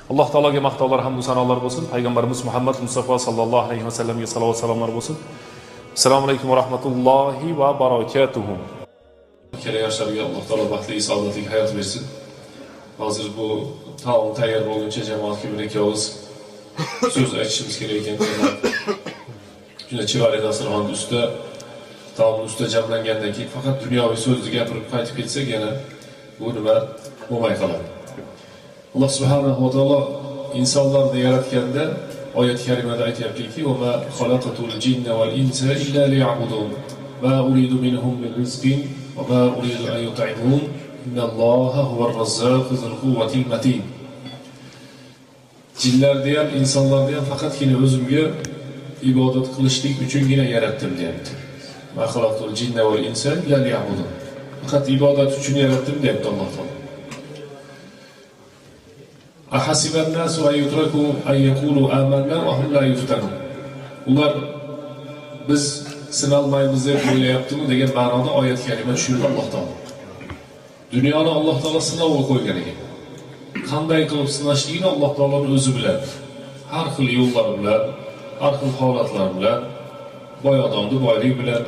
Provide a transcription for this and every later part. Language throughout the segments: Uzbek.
Alloh taologa maqtovlar, hamd va sanolar bo'lsin. Payg'ambarimiz Muhammad Mustafa sallallohu alayhi vasallamga salovat salomlar bo'lsin. Assalomu alaykum va rahmatullohi va barakatuhu. Kerak yoshlarga Alloh taolo baxtli, saodatli hayot bersin. Hozir bu taom tayyor bo'lguncha jamoatga bir ikki og'iz so'z aytishimiz kerak ekan. Juda chiroyli dasturxon ustida, taomni ustida jamlangandan keyin faqat dunyoviy so'zni gapirib qaytib ketsak, yana bu nima bo'lmay qoladi. Alloh subhanahu va taolo insonlarni yaratganda oyat karimada aytyaptiki: "Va ma xalaqatul jinna val insa illa liya'budun. Ma uridu minhum min rizqin va ma uridu an yut'imun. Innalloha huvar razzaqu zul quvvatil matin." Jinlarni ham, insonlarni ham faqatgina o'zimga ibodat qilishlik uchungina yaratdim deyapti. Ma xalaqatul jinna val insa illa liya'budun. Faqat ibodat uchun yaratdim deyapti Alloh taolo. Ahasiban nasu an yutraku an yaqulu amanna wa hum la yuftanun. Ular biz sinalmaymiz deb o'ylayaptimi degan ma'noda oyat kalima tushirdi Alloh taolo. Dunyoni Alloh taolo sinovga qo'ygan ekan. Qanday qilib sinashligini Alloh taoloning o'zi biladi. Har xil yo'llar bilan, har xil holatlar bilan, boy odamni boylik bilan,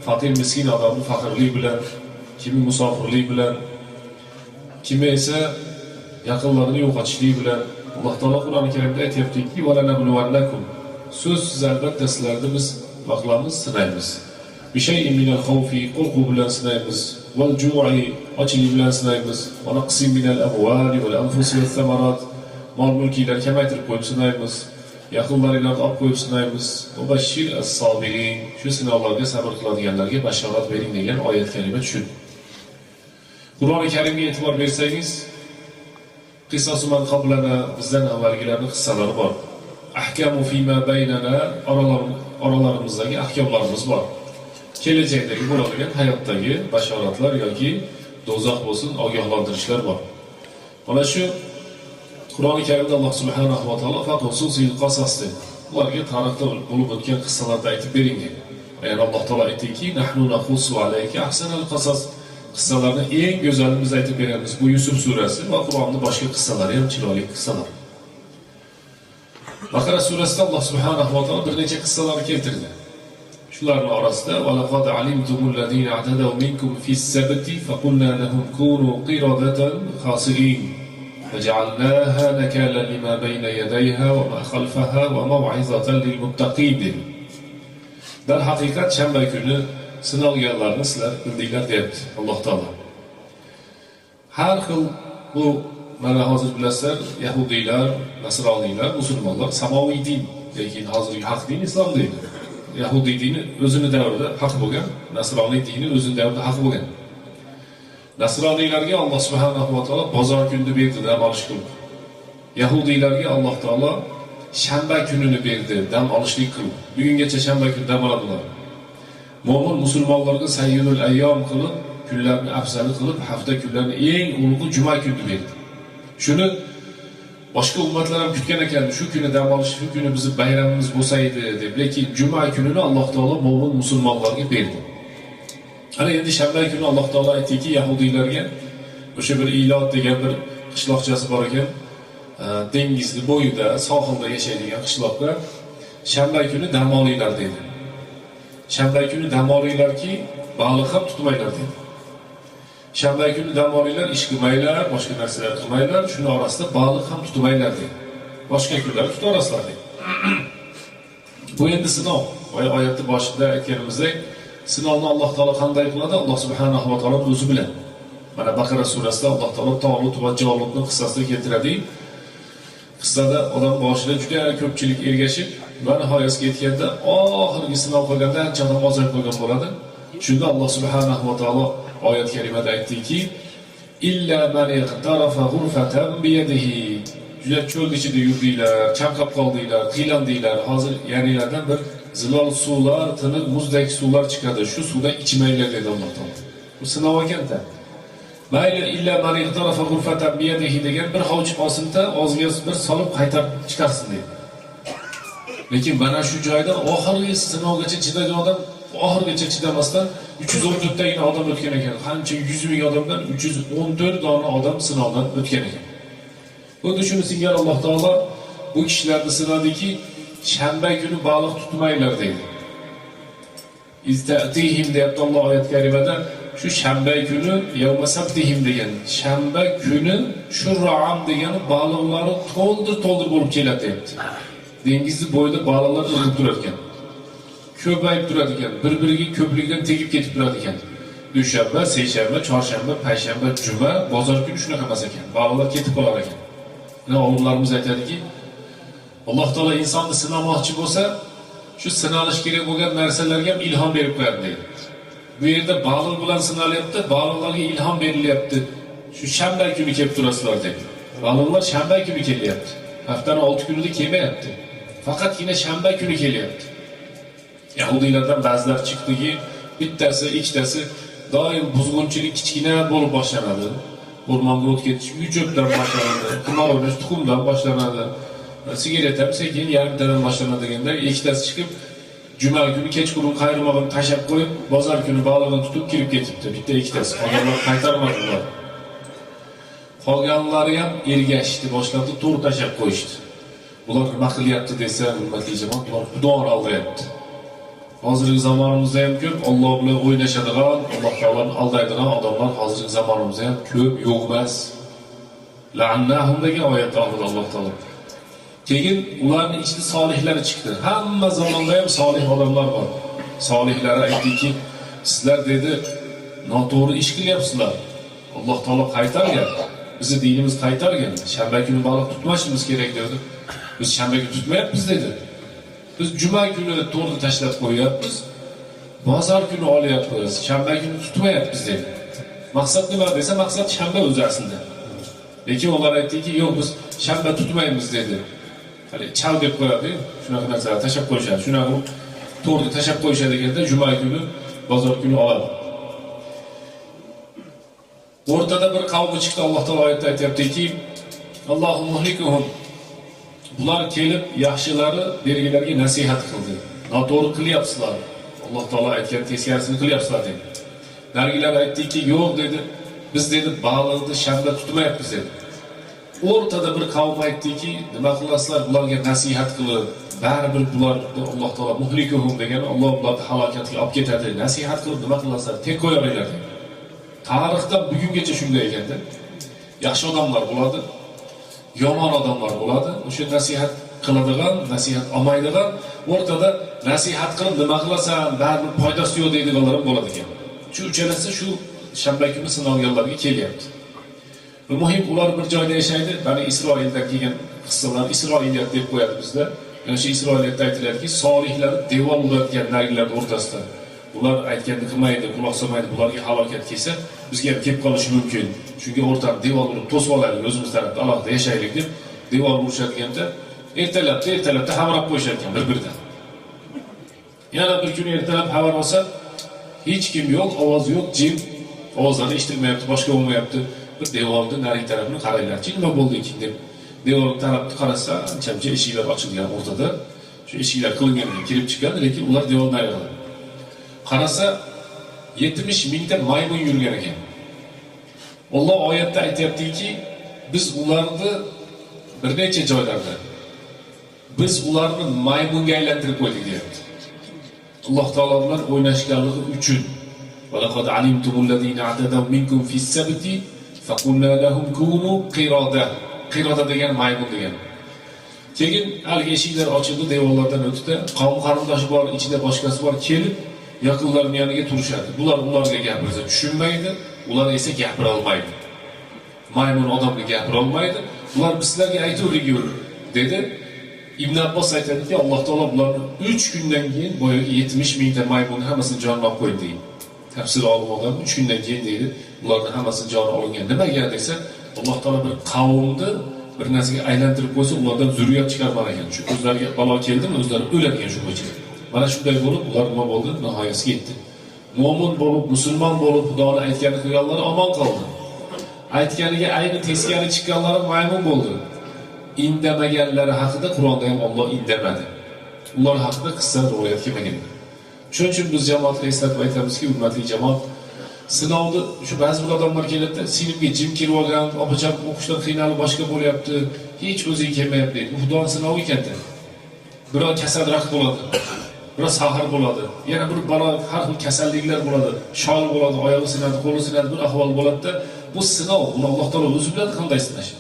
faqir miskin odamni faqirlik bilan, kimi musofirlik bilan, kimi esa yaqinlarini yo'qotishlik bilan. Alloh taolo Qur'oni Karimda aytyaptiki: "Va lanabluwannakum." So'zsiz albatta sizlarni biz nima qilamiz? Sinaymiz. Bishay'in minal xawfi, qo'rquv bilan sinaymiz. Val ju'i, ochlik bilan sinaymiz. Va naqsin minal amwali val anfusi vas samarat. Mol mulkinglarni kamaytirib qo'yib sinaymiz. Yaqinlaringlarni olib qo'yib sinaymiz. Va bashshir as-sobirin. Shu sinovlarga sabr qiladiganlarga bashorat bering degan oyat kalima tushdi. Qur'oni Karimga e'tibor bersangiz, qisosu man qablana, bizdan avvalgilarning qissalari bor. Ahkamu fima baynana, oralarimizdagi ahkomlarimiz bor. Kelajakdagi bo'ladigan hayotdagi bashoratlar yoki do'zax bo'lsin ogohlantirishlar bor. Mana shu Qur'oni Karimda Alloh subhanahu va taolo faqasusil qasas dedi. Ularga tarixda bo'lib o'tgan qissalarni aytib bering dedi. Ya'ni Alloh taolo aytdiki: "Nahnu naqussu alayka ahsanal qasas." Qissalarni eng go'zalini biz aytib beramiz. Bu Yusuf surasi va Qur'onning boshqa qissalari ham chiroyli qissalar. Baqara surasida Alloh subhanahu va taolo bir necha qissalarni keltirdi. Shularning orasida: "Va laqad alimtumul ladina a'tadaw minkum fis-sabti faqulna lahum kunu qiradatan khasi'in. Faj'alnaha nakalan lima bayna yadayha wa ma khalfaha wa maw'izatan lil muttaqin." dedi. Darhaqiqat shanba kuni sinalganlarni sizlar bildinglar deyapti Alloh taolo. Har xil bu mana hozir bilasizlar, yahudiylar, nasroniylar, musulmonlar samoviy din, lekin hozirgi haq din islom dini. Yahudiy dini o'zini davrida haq bo'lgan, nasroniy dini o'zini davrida haq bo'lgan. Nasroniylarga Alloh subhanahu va taolo bozor kunini berdi dam olish qilib. Yahudiylarga Alloh taolo shanba kunini berdi dam olishlik qilib. Bugungacha shanba kuni dam oladilar. Mo'min musulmonlarga sayyidul ayyom qilib, kunlarni afzali qilib, hafta kunlarini eng ulug'i juma kunini berdi. Shuni boshqa ummatlar ham kutgan ekan, shu kuni dam olish, shu kuni bizni bayramimiz bo'lsa edi deb. Lekin juma kunini Alloh taolo mo'min musulmonlarga berdi. Ana endi shanba kuni Alloh taolo aytdiki, yahudiylarga o'sha bir Ilot degan bir qishloqchasi bor ekan, dengizni bo'yida, sohilda yashaydigan qishloqda shanba kuni dam olinglar dedi. Shanba kuni dam olinglarki, baliq ham tutmanglar dedi. Shanba kuni dam olinglar, ish qilmanglar, boshqa narsalar qilmanglar, shuni orasida baliq ham tutmanglar dedi. Boshqa kunlar tutaverasizlar dedi. Bu endi sinov. Boya oyatni boshida aytganimizdek, sinovni Alloh taolo qanday qiladi? Alloh subhanahu va taolo o'zi biladi. Mana Baqara surasida Alloh taolo Tolut va Jolutning qissasini keltiradi. Qissada odam boshida juda ko'pchilik ergashib va nihoyasiga yetganda oxirgi sinov qilganda ancha odam ozayib qolgan bo'ladi. Shunda Alloh subhanahu va taolo oyat karimada aytdiki: "Illa man ightarafa ghurfatan biyadihi." Juda cho'l ichida yurdinglar, chanqab qoldinglar, qiylandinglar. Hozir ya'nilardan bir zilol suvlar, tiniq muzdek suvlar chiqadi. Shu suvdan ichmanglar dedi Alloh taolo. Bu sinov ekanda. Mayli illa man ightarafa ghurfatan biyadihi degan bir hovuch olsinda og'ziga bir solib qaytarib chiqarsin dedi. Lekin mana shu joyda oxirgi sinovgacha chidagan odam oxirigacha chidamasdan 314 tagina odam o'tgan ekan. Qancha 100 ming odamdan 314 dona odam sinovdan o'tgan ekan. Xuddi shuni singari Alloh taolo bu kishilarni sinadiki, shanba kuni baliq tutmanglar deydi. İztatihim deyapti Alloh oyat karimada. Shu shanba kuni yawma sabtihim degan, shanba kuni shur'am degani baliqlari to'ldir-to'ldir bo'lib keladi deyapti. Dengizni bo'yida baliqlar irg'ib turar ekan. Ko'payib turadi ekan, bir-biriga ko'plikdan tegib ketib turadi ekan. Dushanba, seshanba, chorshanba, payshanba, juma, bozor kuni shunaqa emas ekan. Baliqlar ketib qolar ekan. Mana olimlarimiz aytadiki, Alloh taolo insonni sinamoqchi bo'lsa, shu sinalish kerak bo'lgan narsalarga ham ilhom berib qo'yadi deydi. Bu yerda baliq bilan sinalyapti, baliqlarga ilhom berilyapti. Shu shanba kuni kelib turasizlar deydi. Baliqlar shanba kuni kelyapti. Haftaning 6 kunida kelmayapti. Faqatgina shanba kuni kelyapti. Yahudiylardan ba'zilar chiqdiki, bittasi, ikkitasi doim buzg'unchilik kichkina bo'lib boshlanadi. O'rmonga o't ketish uy cho'pdan boshlanadi, qimor o'ynash tuxumdan boshlanadi. Sigaret ham sekin yarimtadan boshlanadi deganda ikkitasi chiqib juma kuni kechqurun qayrimog'ini tashlab qo'yib, bozor kuni balig'ini tutib kirib ketibdi. Bitta ikkitasi. Qolganlar qaytarmadi ular. Qolganlari ham ergashishni boshladi, to'r tashlab qo'yishdi. Bular nima qilyapti desa, hurmatli jamoat, bular Xudoni aldayapti. Hozirgi zamonimizda ham ko'p Alloh bilan o'ynashadigan, Alloh taoloni aldaydigan odamlar hozirgi zamonimizda ham ko'p, yo'q emas. La'annahum degan oyatda Alloh taolo. Keyin ularning ichida solihlari chiqdi. Hamma zamonda ham solih odamlar bor. Solihlari aytdiki, sizlar dedi, noto'g'ri ish qilyapsizlar. Alloh taolo qaytargan, bizni dinimiz qaytargan. Shanba kuni baliq tutmashimiz kerak dedi. Biz shanba kuni tutmayapmiz dedi. Biz juma kuni to'rni tashlab qo'yapmiz, bozor kuni olyapmiz, shanba kuni tutmayapmiz dedi. Maqsad nima desa, maqsad shanba o'zi aslida. Lekin ular aytdiki, yo'q biz shanba tutmaymiz dedi. Hali chal deb qo'yadi, shunaqa narsalarni tashlab qo'yishadi. Shunaqa to'rni tashlab qo'yishadi ekanda juma kuni, bozor kuni oladi. O'rtada bir qavmi chiqdi, Alloh taolo oyatda aytayaptiki, Allohu muhlikuhum. Bular kelib yaxshilari bergilarga nasihat qildi. Noto'g'ri qilyapsizlar. Alloh taolo aytgan teskarisini qilyapsizlar dedi. Narigilar aytdiki, yo'q dedi. Biz dedi baliqni shanba tutmayapmiz dedi. O'rtada bir qavm aytdiki, nima qilasizlar bularga nasihat qilib, baribir bular Alloh taolo muhlikuhum degani Alloh bularni halokatga olib ketadi. Nasihat qilib nima qilasizlar? Tek qo'yaringlar dedi. Tarixda bugungacha shunday ekanda. Yaxshi odamlar bo'ladi, yomon odamlar bo'ladi. O'sha nasihat qiladigan, nasihat olmaydigan, o'rtada nasihat qilib nima qilasan, baribir foydasi yo'q deydiganlar ham bo'ladi ekan. Shu uchalasi shu shanba kuni sinalganlarga kelyapti. Muhim ular bir joyda yashaydi. Bani Isroildan kelgan qissalar Isroiliyat deb qo'yadi bizda. Yana shu Isroiliyatda aytiladiki, solihlar devor uradigan narigilar o'rtasida. Ular aytganini qilmaydi, quloq solmaydi, bularga halokat kelsa, bizga ham kelib qolishi mumkin. Shunga o'rtani devor urib to'sib olaylik, o'zimiz tarafda alohida yashaylik deb devor urishadiganda ertalabda xabar olib qo'yishar ekan bir-biridan. Yana bir kun ertalab xabar olsa, hech kim yo'q, ovoz yo'q, jim, ovozlari eshitilmayapti, boshqa bo'lmayapti. Bir devorni narigi tarafini qaranglarchi, nima bo'ldi ekan deb devor tarafni qarasa, ancha-muncha eshiklar ochilgan o'rtada. Shu eshiklar qilingan, kirib chiqqan, lekin ular devor narigida. Qarasa 70 mingta maymun yurgan ekan. Alloh oyatda aytayaptiki, biz ularni bir necha joylarda biz ularni maymunga aylantirib qo'ydik deyapti. Alloh taolo bilan o'ynashganligi uchun. Va laqad alimtumul ladina atadaw minkum fis-sabti faqulna lahum kunu qirada. Qirada degan maymun degan. Keyin haligi eshiklar ochildi, devorlardan o'tdi. Qavm qarindoshi bor, ichida boshqasi bor, kelib yaqinlarining yoniga turishadi. Bular ularga gapirsa tushunmaydi, ular esa gapira olmaydi. Maymun odamga gapira olmaydi. Ular biz sizlarga aytuvdik dedi. Ibn Abbos aytadiki, Alloh taolo bularni 3 kundan keyin boyagi 70 mingta maymunni hammasini jonini olib qo'ydi deydi. Tafsir olim odam 3 kundan keyin deydi, bularni hammasini joni olingan. Nimaga desa, Alloh taolo bir qavmni bir narsaga aylantirib qo'ysa, ulardan zurriyat chiqarmar ekan. Shu o'zlariga balo keldimi, o'zlari o'ladigan shu bo'yicha. Mana shunday bo'lib, ular nima bo'ldi? Nihoyasiga yetdi. Mo'min bo'lib, musulmon bo'lib, Xudoni aytganini qilganlari omon qoldi. Aytganiga ayni teskari chiqqanlari maymun bo'ldi. Indamaganlari haqida Qur'onda ham Alloh indamadi. Ular haqida qissa rivoyat kelmagan. Shuning uchun biz jamoatga eslatib aytamizki, hurmatli jamoat, Sinovni shu ba'zi bir odamlar keladida, sinfga jim kirib olgan, opacham o'qishdan qiynalib boshqa bo'lyapti, hech o'ziga kelmayapti deydi. Bu Xudoning sinovi ekanda. Birov kasalroq bo'ladi, birov sahar bo'ladi, yana bir balo, har xil kasalliklar bo'ladi, shol bo'ladi, oyog'i sinadi, qo'li sinadi, bir ahvol bo'ladi-da. Bu sinov, buni Alloh taolo o'zi biladi qanday sinash.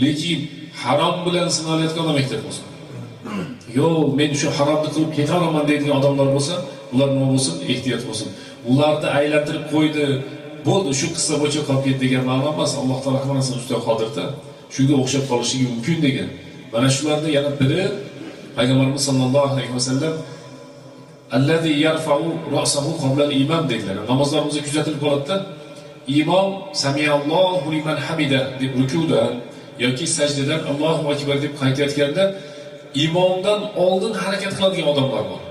Lekin harom bilan sinalayotgan odam ehtiyot bo'lsin. Yo'q, men shu haromni qilib ketaveraman deydigan odamlar bo'lsa, ular nima bo'lsin, ehtiyot bo'lsin. Ularni aylantirib qo'ydi, bo'ldi, shu qissa bo'yicha qolib ketdi degan ma'no emas. Alloh taolo hamma narsani ustidan qodirda, shunga o'xshab qolishligi mumkin degan. Mana shularning yana biri Payg'ambarimiz sollallohu alayhi vasallam allazi yarfa'u ra'sahu qabla al-imam dedilar. Namozlarimizda kuzatilib qoladida, imom samiallohu liman hamida deb rukudan yoki sajdadan Allohu akbar deb qaytayotganda imomdan oldin harakat qiladigan odamlar bor.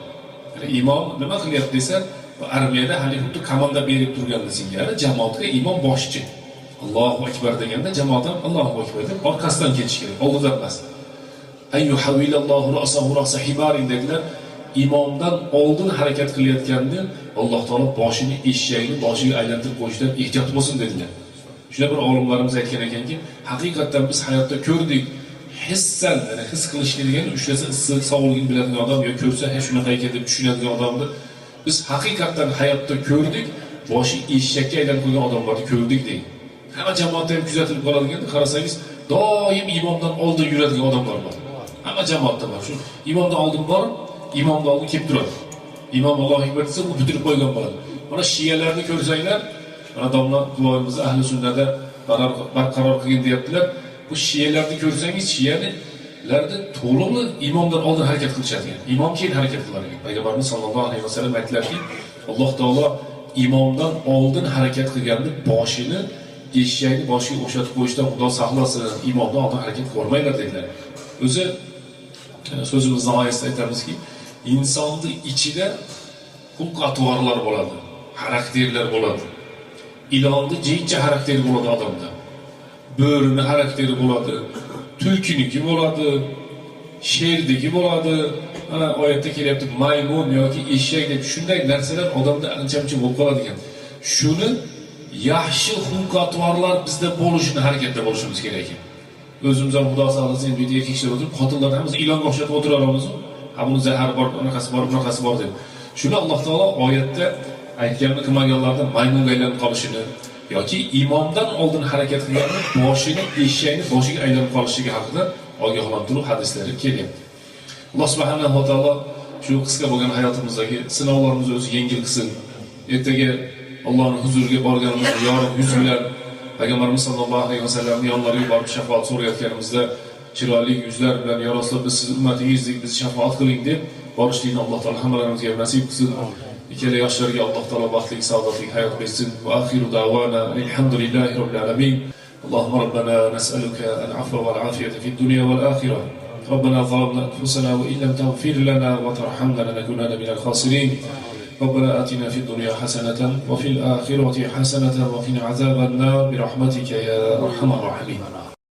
Ya'ni imom nima qilyapti desa, armiyada hali xuddi komanda berib turganda singari jamoatga imom boshchi. Allohu akbar deganda jamoat ham Allohu akbar deb orqasidan ketish kerak, oldidan emas. Ay yuhawwilallohu ra'sahu ra'sa himarin dedilar. Imomdan oldin harakat qilayotganni Alloh taolo boshini eshakni boshiga aylantirib qo'yishdan ehtiyot bo'lsin dedilar. Shunda bir olimlarimiz aytgan ekanki, haqiqatan biz hayotda ko'rdik, hissan, ya'ni his qilishni degani ushlasa issiq sovuqligini biladigan odam yo ko'rsa ha shunaqa ekan deb tushunadigan odamni biz haqiqatan hayotda ko'rdik, boshi eshakka aylanib qo'ygan odamlarni ko'rdik deydi. Hamma jamoatda ham kuzatilib qoladigan, qarasangiz doim imomdan oldin yuradigan odamlar bor. Hamma jamoatda bor. Shu imomdan oldin borib, imomdan oldin kelib turadi. Imom Allohu akbar desa, u bitirib qo'ygan bo'ladi. Mana shiyalarni ko'rsanglar, mana domla duoimiz ahli sunnada barqaror qilgin deyaptilar. Bu shiyalarni ko'rsangiz, shiyalarni to'lig'i imomdan oldin harakat qilishadigan. Imom keyin harakat qilar ekan. Payg'ambarimiz sollallohu alayhi vasallam aytdilarki, Alloh taolo imomdan oldin harakat qilganni boshini eshakni boshiga o'xshatib qo'yishdan Xudo saqlasin, imomdan oldin harakat qilmanglar dedilar. O'zi so'zimiz nihoyasida aytamizki, insonni ichida xulq-atvorlar bo'ladi, xarakterlar bo'ladi. Ilonni jincha xarakteri bo'ladi odamda. Bo'rini xarakteri bo'ladi, tulkiniki bo'ladi, sherdiki bo'ladi. Mana oyatda kelyapti, maymun yoki eshak deb shunday narsalar odamda ancha-muncha bo'lib qoladi ekan. Shuni yaxshi xulq-atvorlar bizda bo'lishini harakatda bo'lishimiz kerak ekan. O'zimiz ham Xudo saqlasin, endi uyda erkaklar o'tirib, xotinlarni hammasi ilonga o'xshatib o'tiraveramiz. Ha buni zahari bor, unaqasi bor, bunaqasi bor deb. Shuni Alloh taolo oyatda aytganini qilmaganlarni maymunga aylanib qolishini yoki imomdan oldin harakat qilganni boshini eshakni boshiga aylanib qolishligi haqida ogohlantiruv hadislari kelyapti. Alloh subhanahu va taolo shu qisqa bo'lgan hayotimizdagi sinovlarimizni o'zi yengil qilsin. Ertaga Allohning huzuriga borganimizda yorug' yuz bilan Payg'ambarimiz sollallohu alayhi vasallamning yonlariga borib shafoat so'rayotganimizda chiroyli yuzlar bilan, "Ya Rasululloh, biz siz ummatingizdik, bizni shafoat qiling" deb borishlikni Alloh taolo hammalarimizga nasib qilsin. Ikkala yoshlarga Alloh taolo baxtli, saodatli hayot bersin. Va axiru da'wana alhamdulillahi robbil alamin. Allohumma robbana nas'aluka al-afwa wal afiyata fid dunya wal akhirah. Robbana zalamna anfusana wa in lam taghfir lana wa tarhamna lanakunanna minal khasirin. ربنا آتنا في الدنيا حسنة وفي الآخرة حسنة وقنا عذاب النار برحمتك يا أرحم الراحمين.